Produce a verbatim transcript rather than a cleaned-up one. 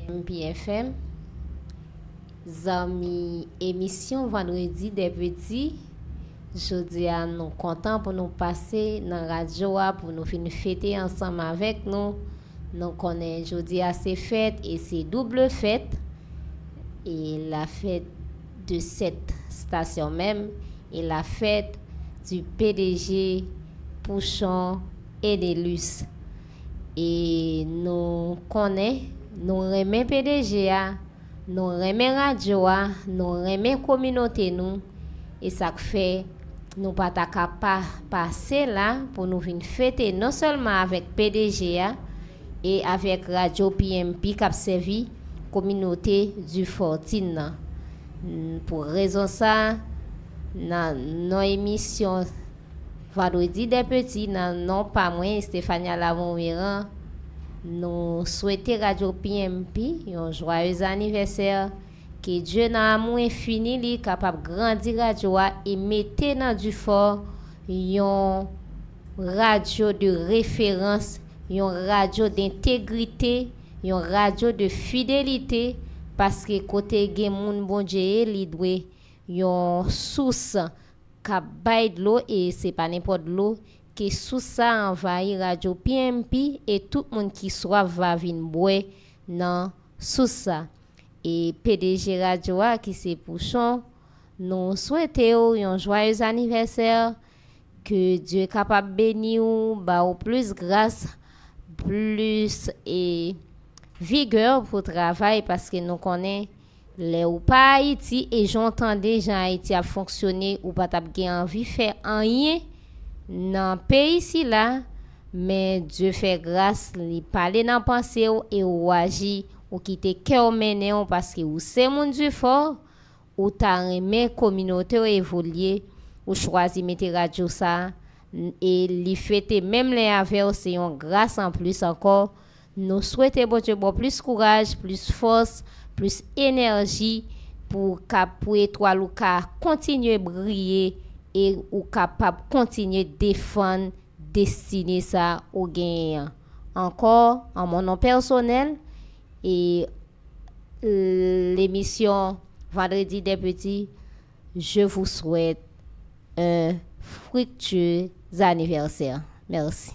M P F M, zanmi emisyon Vandredi dè Peti. Jodi a, nou kontan pou nou pase nan radyo a pou nou vin fete ansanm avèk nou. Nou konnen jodi a se fèt e se double fèt. E la fèt de sèt stasyon menm e la fèt du P D G Pouchon Enelus. E nou konnen, nou renmen P D G a, nou renmen radyo a, nou renmen kominote nou. E sa k fè nou pa ta ka pa pase la pou nou vin fete non sèlman avèk P D G a e avèk radyo P M P k ap sèvi kominote Dufort Tin nan. N- Pou rezon sa, nan non emisyon Vandredi dè Peti, nan non pa mwen, Estefania Lamontméran, nou swete radyo P M P yon joyeux anniversaire. Ke Dye nan amou enfini li kapab grandi radyo a e mete nan Dufort yon radyo de referans, yon radyo dentegrite, yon radyo de fidelite, paske kote gen moun Bondye ye, li dwe yon sous k ap bay dlo, e se pa nenpòt dlo, ke sous sa anvayi radyo P M P e tout moun ki swaf va vin bwè nan sous sa. E P D G radyo a ki se Pouchon, nou swete w yon joyeux anniversaire, ke Dye kapab beni w, ba w plis gras, plis e vigè pou travay, paske nou konnen lè ou pa Ayiti e jan w tande jan Ayiti ap fonksyone, ou pa t ap gen anvi fè anyen nan peyi sila, men Dye fè gras, li pale nan panse w e ou aji, ou kite kè w mennen w paske ou se moun Dufort, ou ta renmen kominote w evolye, ou chwazi mete radyo sa, n- e li fete menm lè avè w, se yon gras anplis ankò. Nou swete Bondye ba w plis kouraj, plis fòs, plis enèji pou ka pou etwal ou ka kontinye briye e ou kapab kontinye defann destine sa ou genyen an. Ankò, an mon non pèsonèl e lemisyon Vandredi dè Peti, je vous souhaite un fructueux anniversaire. Mèsi.